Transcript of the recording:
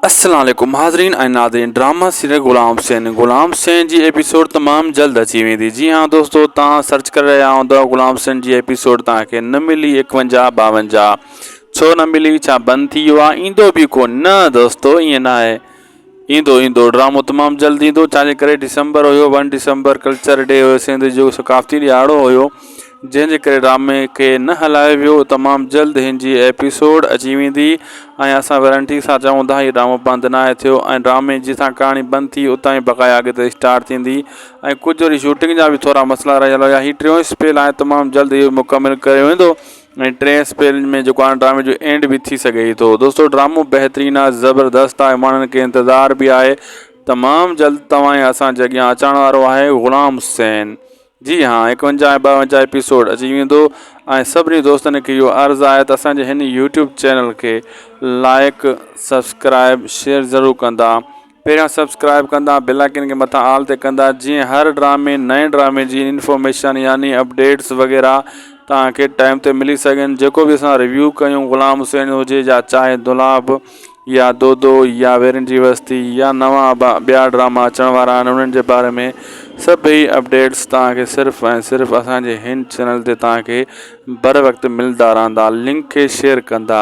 السلام عليڪم حاضرين ۽ ناظرين ڊراما سيريل غلام حسين غلام حسين جي ايپيسوڊ تمام جلد اچي ويندي جي ها دوستو تان سرچ ڪري رهيا هوندا غلام حسين جي ايپيسوڊ تان کي نه ملي 51 52 ڇو نه ملي ڇا بند ٿي ويو آ ايندو به ڪو نه دوستو ائين نه آهي ايندو ايندو ڊرامو تمام جلد ايندو ڇا جي ڪري ڊسمبر هيو 1 ڊسمبر ڪلچر ڊي هيو سنڌ جو ثقافتي ڏهاڙو هيو جنهن جي ڪري ڊرامي کي نه هلايو ويو تمام جلد هن جي ايپيسوڊ اچي ويندي ۽ اسان وارنٽي سان چئون ٿا هي ڊرامو بند ناهي ٿيو ۽ ڊرامي جتان ڪهاڻي بند ٿي اتان ئي بقايا اڳتي اسٽارٽ ٿيندي ۽ ڪجهه وري شوٽنگ جا به ٿورا مسئلا رهيل هيا هي ٽيون اسپيل آهي تمام جلد اهو مڪمل ڪيو ويندو ۽ ٽئين اسپيل ۾ جيڪو آهي ڊرامي جو اينڊ به ٿي سگهي ٿو دوستو ڊرامو بهترين آهي زبردست آهي ماڻهن کي انتظار به آهي تمام جلد توهان ۽ اسان جي اڳيان اچڻ وارو آهي غلام حسين جي ها ايڪونجاهه ۽ ٻاونجاهه ايپيسوڊ اچي ويندو ۽ سڀني دوستن کي اهو عرض آهي ته اسان جي هن يوٽيوب چينل کي لائڪ سبسڪرائب شيئر ضرور ڪندا پهريان سبسڪرائب ڪندا بيل آئڪن کي مٿان آل تي ڪندا جيئن هر ڊرامي نئين ڊرامي جي انفارميشن يعني اپڊيٽس وغيره توهان کي ٽائيم تي ملي سگهن جيڪو به اسان ريويو ڪيون غلام حسين هجي يا چاهي دولاب يا دودو يا ويرين جي وستي يا نوان ٻيا ڊراما اچڻ وارا آهن انهن جي باري ۾ سڀئي اپڊيٽس توهان کي صرف ۽ صرف اسان جي هن چينل تي توهان کي بر وقت ملدا رهندا لنڪ کي شيئر ڪندا.